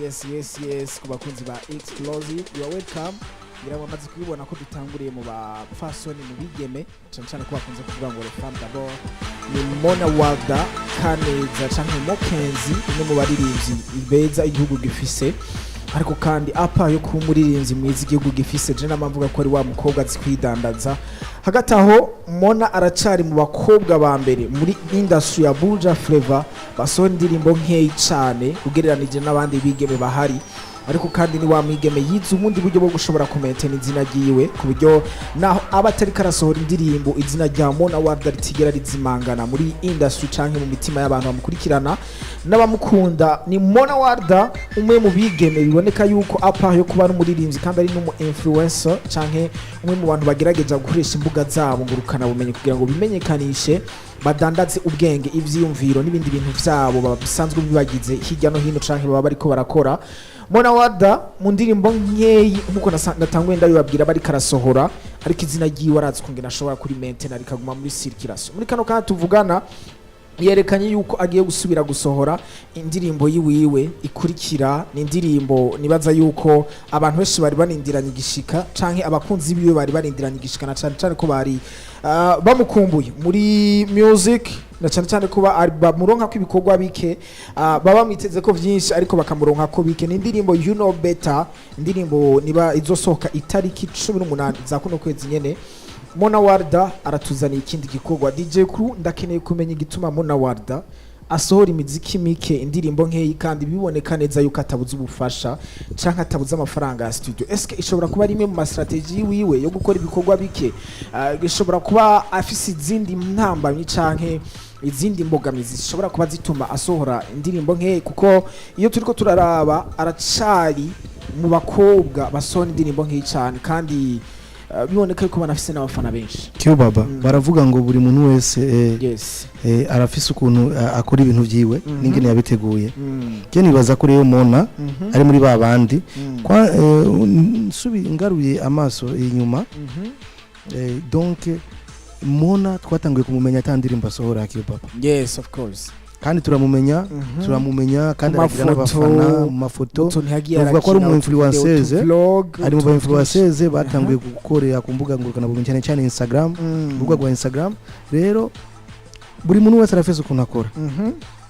Yes, ku bakunzi ba Explosive, you are welcome. Ngira ngo bamaze kubibona ko dutanguriye mu bapfasoni, mu bigeme, cyane cyane ko bakunze kuvuga ngo les femmes d'abord. Ni Mona Walda Kaneza canke Mokenzi, umwe mu baririmbyi beza igihugu gifise. Ariko kandi apa yo kuba umuririmbyi mwiza igihugu gifise, je namavuga ko ari wa mukobwa azi kwidandaza. Hagati aho, Mona aracari mu bakobwa ba mbere muri industry ya Buja Flavor basohora indirimbo nkeyi cane ugereranije n'abandi bigeme bahari. Ariko kandi ni wa mwigeme yize ubundi buryo bwo gushobora kumaintaina izina ryiwe, ku buryo naho aba atari karasohora indirimbo, izina rya Mona Warda ritigera rizimangana muri industry canke mu mitima y'abantu bamukurikirana n'abamukunda. Ni Mona Warda, umwe mu bigeme biboneka yuko apa yo kuba ari umuririmbyi kandi ari n'umu influencer, canke umwe mu bantu bagerageza gukoresha imbuga zabo ngurukana bumenyi kugira ngo bimenyekanishe, badandaze ubwenge, ivyiyumviro n'ibindi bintu vyabo bisanzwe bibagize hirya no hino canke baba bariko barakora. Mona Warda mu ndirimbo nkeyi, nkuko natanguye ndabibabwira, bariko arasohora, ariko izina ryiwe arazi kungena ashobora kuri maintain rikaguma muri circulation. Muri kano kanya tuvugana, yerekanye yuko agiye gusubira gusohora indirimbo yiwiwe ikurikira. Ni indirimbo nibaza yuko abantu benshi bari barindiranye igishika, canke abakunzi biwe bari barindiranye igishika, na cane cane ko bari bamukumbuye muri music, na cane cane ko bamuronka ko ibikorwa bike, baba bamwiteze ko vyinshi ariko bakamuronka ko bike. Ni indirimbo You Know Better, indirimbo niba izosohoka itariki 18 za kuno kwezi nyene. Mona Warda aratuzaniye ikindi gikorwa. DJ Crew, ndakeneye kumenya igituma Mona Warda asohora imiziki mike, indirimbo nkeyi, kandi biboneka neza yuko atabuze ubufasha canke atabuze amafaranga ya studio. Eske ishobora kuba ari imwe mu ma stratégies wiwe yo gukora ibikorwa bike? Ishobora kuba afise izindi ntambamyi canke izindi mbogamizi zishobora kuba zituma asohora indirimbo nkeyi? Kuko iyo turiko turaraba, aracari mu bakobwa basohora indirimbo nkeyi cane kandi biboneka yuko banafise n'abafana benshi. Kiyo baba baravuga ngo buri muntu wese arafise ukuntu akora ibintu vyiwe n'ingene yabiteguye. Je nibaza ko rero Mona ari muri ba bandi. Kwa nsubi ngaruye amaso inyuma, donc Mona twatanguye kumumenya ata ndirimbo asohora, Kiyo baba. Yes, of course. Kandi turamumenya, turamumenya kandi Mu aragira mafoto, n'abafana mu mafoto. Utuntu yagiye Bavuga ko ari arakina, umu influenceuse, utu vlog, ari mu ba utuntu influenceuse batanguye gukorera ku mbuga ngurukanabumenyi, cyane cyane Instagram, urubuga rwa Instagram. Rero buri muntu wese arafise ukuntu akora.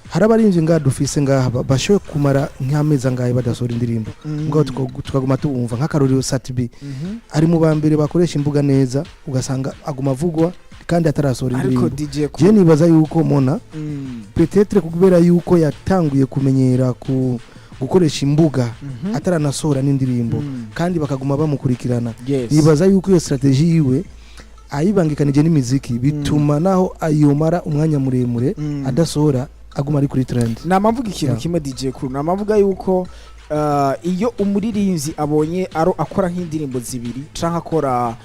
Hari abarinzi ngaha dufise ngaha bashoboye kumara nk'amezi angahe badasohora indirimbo, mugabo tukaguma tubumva. Nk'akarorero, Sat-B ari mu ba mbere bakoresha imbuga neza, ugasanga aguma avugwa kandi atarasohora Ariko indirimbo. DJ Je nibaza yuko Mona, peut-être kubera yuko yatanguye kumenyera ku gukoresha imbuga ataranasohora n'indirimbo, kandi bakaguma bamukurikirana, nibaza yuko iyo stratégie yiwe ayibangikanije n'imiziki bituma naho ayomara umwanya muremure adasohora, aguma ari kuri trend. Nama mvuga ikintu kimwe, DJ Crew. Nama mvuga yuko iyo umuririmbyi abonye aro akora nk'indirimbo zibiri canke akora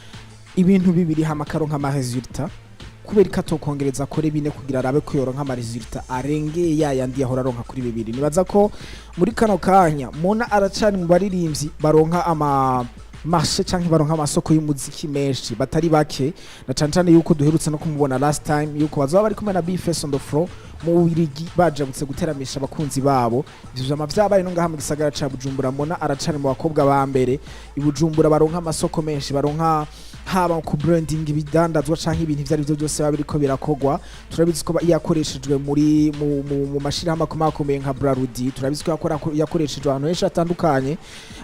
ibintu bibiri hama akaronka ama résultats, kubera ko atokongereza akore bine kugira arabe ko yoronka ama résultats arengeye ya yandi yahora aronka kuri bibiri? Nibaza ko muri kano kanya Mona aracari mu baririmbyi baronka ama marché canke baronka amasoko y'umuziki menshi batari bake, na cane cane yuko duherutse no kumubona last time yuko bazoba bari kumwe na Bface on the floor mu Bubiligi, bajabutse guteramisha abakunzi babo. Ivyo vyama vyabaye no ngaha mu gisagara ca Bujumbura. Mona aracari mu bakobwa ba mbere i Bujumbura baronka amasoko menshi, baronka haba ku branding ibidandazwa canke ibintu ivyo ari byo byose biba biriko birakogwa. Turabizi ko yakoreshejwe muri mu mashirahamwe akomakomeye nka Brarudi. Turabizi ko yakoreshejwe ahantu henshi hatandukanye.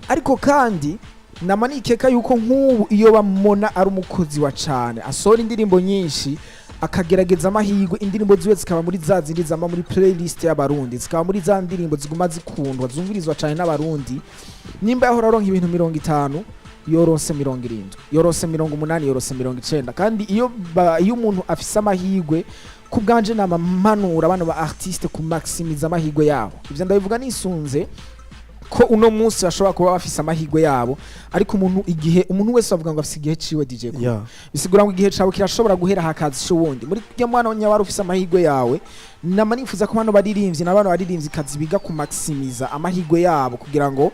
Ariko kandi nama nikeka yuko nk'ubu iyo bamona ari umukozi wa cane, asohora indirimbo nyinshi, akagerageza amahirwe, indirimbo ziwe zikaba muri za zindi zama muri playlist y'Abarundi, zikaba muri za ndirimbo ziguma zikundwa, zumvirizwa cane n'Abarundi, nimba yahora aronka ibintu 50, yoronse 70, yoronse 80, yoronse 90. Kandi iyo umuntu afise amahirwe, ku bwanje nama mpanura bano ba artiste ku maximiza amahirwe yabo. Ivyo ndabivuga nisunze ko uno munsi bashobora kuba bafise amahirwe yabo, ariko umuntu, igihe umuntu wese avuga ngo afise igihe ciwe, DJ Crew, bisigura ngo igihe cawe kirashobora guhera hakaza ico wundi muri rya mwana wari ufise amahirwe yawe. Nama nifuza ko bano baririmbyi na bano baririmbyi kazi biga ku maximiza amahirwe yabo, kugira ngo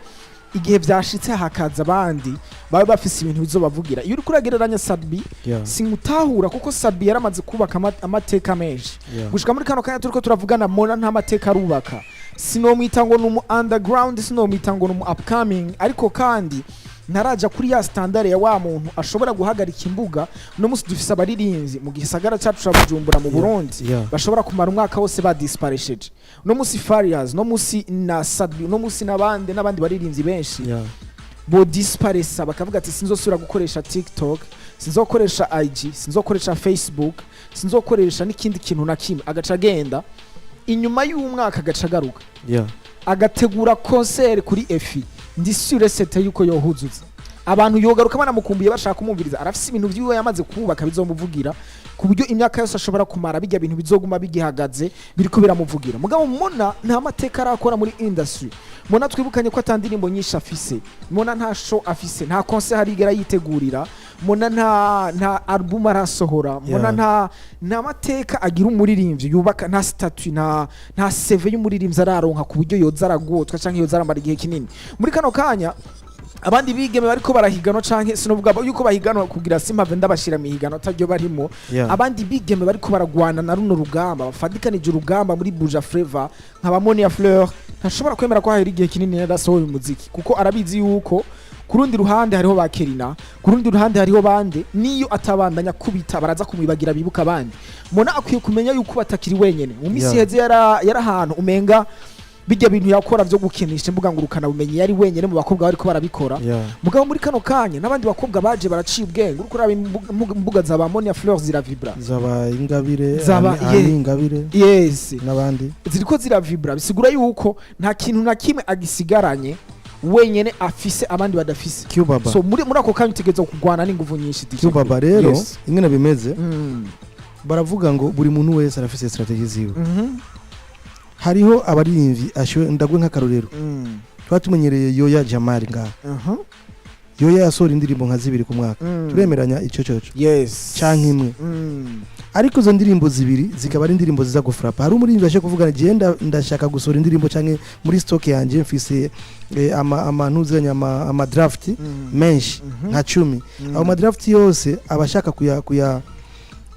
igihe vyashitse hakaza abandi babe bafise ibintu bizobavugira. Iyo uriko uragereranya Sat-B, sinkutahura, kuko Sat-B yaramaze kubaka amateka menshi. Gushika muri kano kanya turiko turavugana, Mona nta mateka arubaka. Sinomwita ngo ni umu underground, sinomwita ngo ni umu upcoming, ariko kandi ntaraja kuri ya standard ya wa muntu ashobora guhagarika imbuga. Uno munsi dufise abaririmbyi mu gisagara cacu ca Bujumbura, mu Burundi, bashobora kumara umwaka wose badisparesheje. Uno munsi Farias, uno munsi na Sadbi, uno munsi n'abandi n'abandi baririmbyi benshi bo disparesa bakavuga ati: "Sinzosubira gukoresha TikTok, sinzokoresha IG, sinzokoresha Facebook, sinzokoresha n'ikindi kintu na kimwe." Agaca agenda, inyuma y'umwaka agaca agaruka, agategura concert kuri efi. Ndi sûr certain yuko yohuzuza abantu, yogaruka banamukumbuye, bashaka kumwumviriza. Arafise ibintu vyiwe yamaze kubaka bizomuvugira, ku buryo imyaka yose ashobora kumara bijya bintu bizoguma bigihagaze, biriko biramuvugira. Mugabo Mona nta mateka arakora muri industry. Mona twibukanye ko ata ndirimbo nyinshi afise. Mona nta show afise, nta concert arigera yitegurira. Mona nta album arasohora. Mona nta mateka agira umuririmbyi yubaka, nta statut, nta CV y'umuririmbyi araronka ku buryo yoza aragotwa canke yoza aramara igihe kinini. Muri kano kanya abandi bigeme bariko barahiganwa, canke sinovuga yuko bahiganwa kugira simpave ndabashira mu higanwa ataryo barimo, abandi bigeme bariko baragwana na runo rugamba, bafadikanije urugamba muri Buja Flavor, nka ba Monia Fleur, ntashobora kwemera ko hahera igihe kinini yadasohoye umuziki, kuko arabizi yuko ku rundi ruhande hariho ba Kerina, ku rundi ruhande hariho bande. Niyo atabandanya kubita, baraza kumwibagira bibuka abandi. Mona akwiye kumenya yuko batakiri wenyene. Mu minsi iheze yari ahantu umenga bijya bintu yakora vyo gukinisha imbuga ngurukana bumenyi yari wenyene mu bakobwa bariko barabikora. Mugabo muri kano kanya n'abandi bakobwa baje baraciye ubwenge. Uriko uraba imbuga za ba Monia Fleur ziravibra. Zaba Ingabire. Zaba Ani Ingabire n'abandi. Ziriko ziravibra, bisigura yuko nta kintu na kimwe agisigaranye wenyene, afise abandi badafise. Cubaba. So muri ako kanya utegerezwa kugwana n'inguvu nyinshi, DJ. Cubaba rero, ingene bimeze, baravuga ngo buri muntu wese arafise strategy ziwe. Hariho abaririmbyi ashoye, ndagwe nk'akarorero, tuba tumenyereye Yoya Jamari ngaha. Yoya yasohora indirimbo nka zibiri ku mwaka. Turemeranya ico coco? Yes. Canke imwe. Ariko izo ndirimbo zibiri zikaba ari indirimbo ziza gufrapa. Hari umuririmbyi aje kuvuga: "Jewe ndashaka gusohora indirimbo, canke muri stock yanje mfise ama ntuzenya ama draft menshi nka 10." Ayo ma draft yose aba ashaka kuya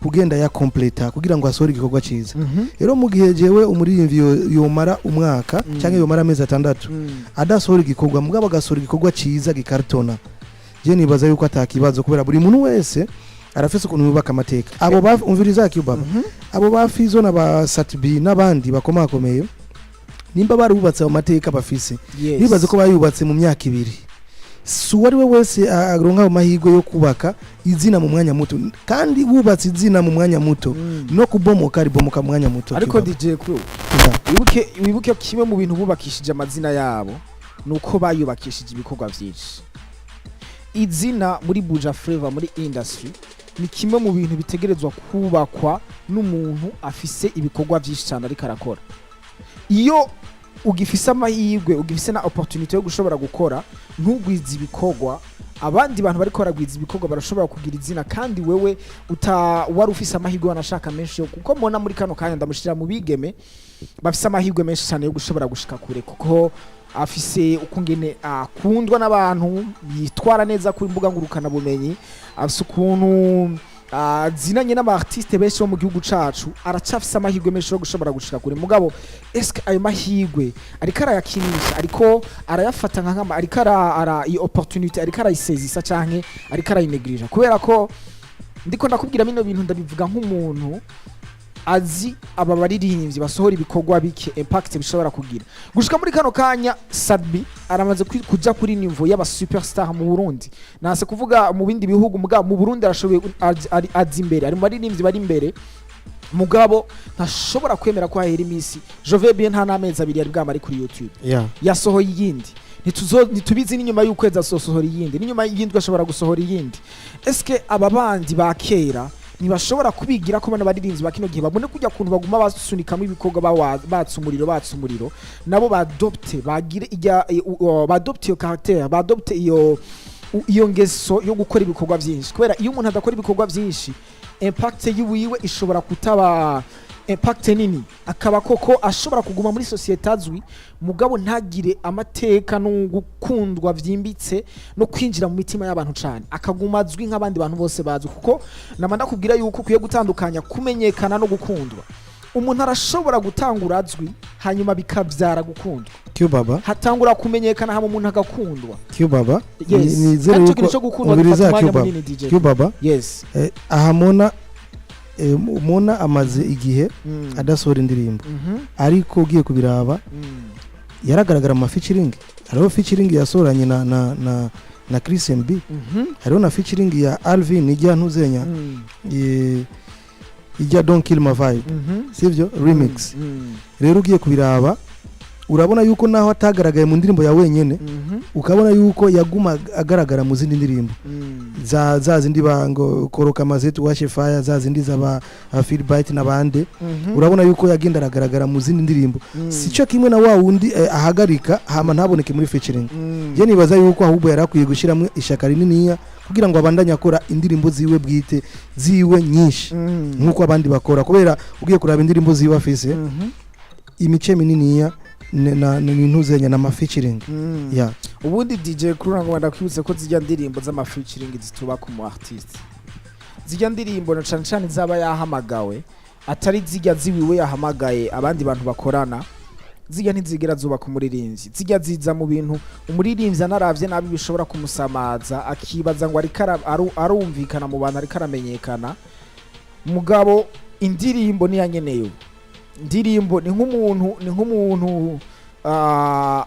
kugenda ya completa kugira ngo asohore igikorwa ciza. Rero mu gihe jewe umuririmbyi yomara umwaka canke yomara amezi 6 adasohora igikorwa, mugabo agasohora igikorwa ciza gikartona, je nibaza yuko atakibazo, kubera buri muntu wese arafise ukuntu yubaka amateka. Abo umviriza Cubaba, abo ba Fizo na ba Satbi n'abandi bakomakomeye, nimba barubatse ayo mateka bafise, nibaze ko bayubatse mu myaka 2. Si uwo ari we wese aronka ayo mahirwe yo kubaka izina mu mwanya muto, kandi wubatse izina mu mwanya muto, no kubomoka ribomoka mu mwanya muto. Ariko Cubaba. DJ Crew, wibuke kimwe mu bintu bubakishije amazina yabo nuko bayubakishije ibikorwa vyinshi. Izina muri Buja Flavor, muri industry, ni kimwe mu bintu bitegerezwa kubakwa n'umuntu afise ibikorwa vyinshi cyane ariko arakora. Iyo ugifise amahirwe, ugifise na opportunity yo gushobora gukora, ntugwize ibikorwa, abandi bantu bariko baragwiza ibikorwa barashobora kugira izina, kandi wewe uta wari ufise amahirwe wanashaka menshi kuko mbona muri kano kanya ndamushira mu bigeme bafise amahirwe menshi cyane yo gushobora gushika kure, kuko afise ukungene akundwa n'abantu, yitwara neza ku mbuga ngurukana bumenyi, afise ukuntu azinanye n'aba artiste benshi bo mu gihugu cacu. Aracafise amahirwe menshi yo gushobora gushika kure. Mugabo eske ayo mahirwe ariko arayakinisha, ariko arayafata nka nkama, ariko ara iyo opportunity ariko arayisezisa canke ariko arayinegirija? Kubera ko ndiko ndakubwira bino bintu, ndabivuga nk'umuntu azi aba baririmbyi basohora ibikorwa bike, impact bishobora kugira. Gushika muri kano kanya Sadbi aramaze kuja kuri niveau y'aba superstar mu Burundi. Nase kuvuga mu bindi bihugu, mugabo mu Burundi arashoboye, azi imbere, ari mu baririmbyi bari imbere. Mugabo ntashobora kwemera ko hahera iminsi, je vais bien, nta n'amezi 2 yari bwamare kuri YouTube, yasohoye iyindi. Ntitubizi n'inyuma y'ukwezi asohora iyindi, n'inyuma y'indwi ashobora gusohora iyindi. Eske aba bandi ba kera ntibashobora kubigira ko bano baririmbyi ba kino gihe babone kujya kuntu baguma basunikamo ibikorwa, batsa umuriro, batsa umuriro, nabo badopte, bagire ijya badopte iyo caractère, badopte iyo ngeso yo gukora ibikorwa byinshi? Kubera iyo umuntu adakora ibikorwa byinshi, impact yiwiwe ishobora kutaba impact nini, akaba koko ashobora kuguma muri société azwi, mugabo ntagire amateka no gukundwa vyimbitse no kwinjira mu mitima y'abantu cane, akaguma azwi nk'abandi bantu bose bazwi. Kuko nama ndakubwira yuko ukwiye gutandukanya kumenyekana no gukundwa. Umuntu arashobora gutangura azwi, hanyuma bikabyara gukundwa. Cubaba. Hatangura kumenyekana, hama umuntu agakundwa. Cubaba. Yes. Nizere Kandi ico yuko kintu cyo gukundwa umubiri gifata za umwanya Cubaba. munini, DJ. Cubaba. Yes. Aha Mona, Mona amaze igihe adasohora indirimbo, ariko ugiye kubiraba yaragaragara mu ma featuring. Hariho featuring yasohoranye na Chris MB, hariho na featuring ya Alvin ijya ntuzenya, ijya Don't Kill My Vibe, sivyo, remix. Rero ugiye kubiraba urabona yuko naho atagaragaye mu ndirimbo ya wenyene, ukabona yuko yaguma agaragara mu zindi ndirimbo, za zindi bango koroka mazetu washe fire, za zindi zaba Philbright n'abandi. Urabona yuko yagenda aragaragara mu zindi ndirimbo. Sico kimwe na wa wundi ahagarika hama ntaboneke muri featuring. Je nibaza yuko ahubwo yari akwiye gushyiramo ishaka rininiya kugira ngo abandanye akora indirimbo ziwe bwite, ziwe nyinshi, nk'uko abandi bakora, kubera ugiye kuraba indirimbo ziwe afise imice mininiya ni ntuzenya na ma featuring. Ya. Ubundi DJ Crew, ngo ndakwibutse ko zijya ndirimbo z'ama featuring zituba ku mu artiste, zijya ndirimbo na cane cane zaba yahamagawe, atari zijya ziwiwe yahamagaye abandi bantu bakorana, zijya ntizigera zubaka umuririmbyi. Zijya ziza mu bintu umuririmbyi anaravye nabi bishobora kumusamaza, akibaza ngo ariko arumvikana mu bantu, ariko aramenyekana. Mugabo indirimbo niyanyeneyo indirimbo ni nk'umuntu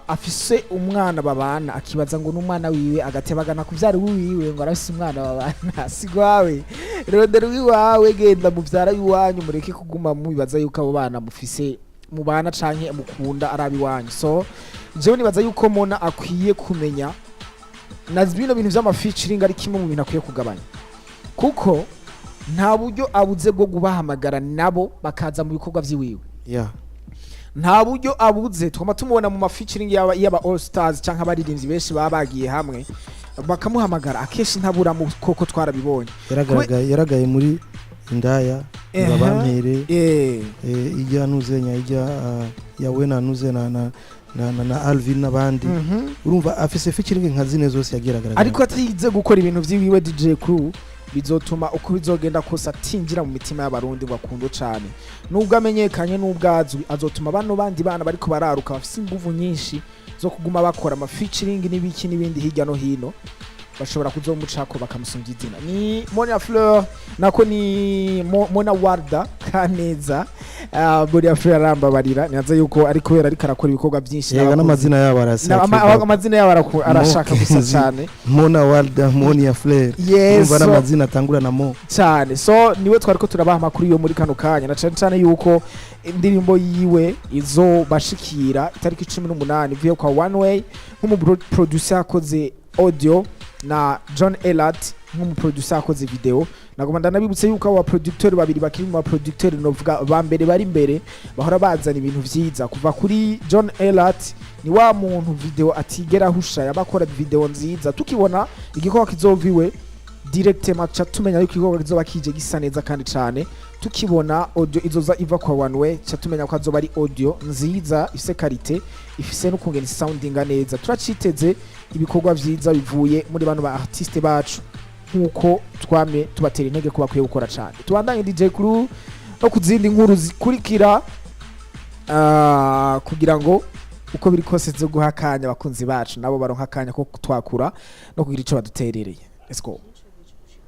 afise umwana babana, akibaza ngo n'umwana wiwe, agatebagana kuvyara wiwe ngo arafise umwana babana. Si gwawe, rondera uwiwawe, genda muvyara iwanyu, mureke kuguma mubibaza yuko abo bana mufise mubana canke mukunda ari abiwanyu. So jewe nibaza yuko Mona akwiye kumenya na bino bintu vy'ama featuring ari kimwe mu bintu akwiye kugabanya, kuko nta buryo abuze bwo kubahamagara nabo bakaza mu bikorwa vyiwiwe. Nta buryo abuze. Twama tumubona mu ma featuring y'aba all stars canke abaririmbyi benshi baba bagiye hamwe bakamuhamagara, akenshi ntabura mu koko, twarabibonye. Yaragaye muri indaya. Babampere ijya ntuzenya ijya yawe na ntuze na Alvin n'abandi. Urumva afise featuring nka zine zose yagiye aragaragara. Ariko atize gukora ibintu vyiwiwe, DJ Crew, bizotuma uko bizogenda kose atinjira mu mitima y'Abarundi ngo akundwe cane. Nubwo amenyekanye, nubwo azwi, azotuma bano bandi bana bariko bararuka bafise inguvu nyinshi zo kuguma bakora ama featuring n'ibiki n'ibindi hirya no hino, bashobora kuzomucako bakamusumbya izina. Ni Monia Fleur, nako ni Mona Warda Kaneza. Monia Fleur arambabarira, nibaza yuko ari kubera ariko arakora ibikorwa byinshi yega n'abakunzi. N'amazina yabo arasa. Amazina yabo arashaka gusa Mokenzi. cyane. Mona Walda, Monia Fleur. Yes. Urumva n'amazina atangura na Mo. Cyane. So niwe twari ko turabaha amakuru yo muri kano kanya, na cyane cyane yuko indirimbo yiwe izobashikira itariki 18, ivuye kwa One Way nk'umu producer yakoze audio na John Elat nk'umu producer yakoze video. Nagomba ndanabibutse yuko abo baproducteur babiri bakiri mu baproducteur novuga ba mbere bari imbere, bahora bazana ibintu vyiza. Kuva kuri John Elat, ni wa muntu video atigera ahusha, yabakora video nziza, tukibona igikorwa kizoviwe directement ca tumenya yuko igikorwa kizoba kije gisa neza kandi cane. Tukibona audio izoza iva kwa One Way, ca tumenya ko azoba ari audio nziza ifise qualité, ifise n'ukungena soundinga neza. Turaciteze ibikorwa vyiza bivuye muri bano ba artiste bacu, nkuko twame tubatera intege ko bakwiye gukora cane. Tubandanye, DJ Crew, no kuzindi nkuru zikurikira, kugira ngo uko biri kose zo guha akanya abakunzi bacu nabo baronka akanya ko twakura no kugira ico baduterereye. Let's go.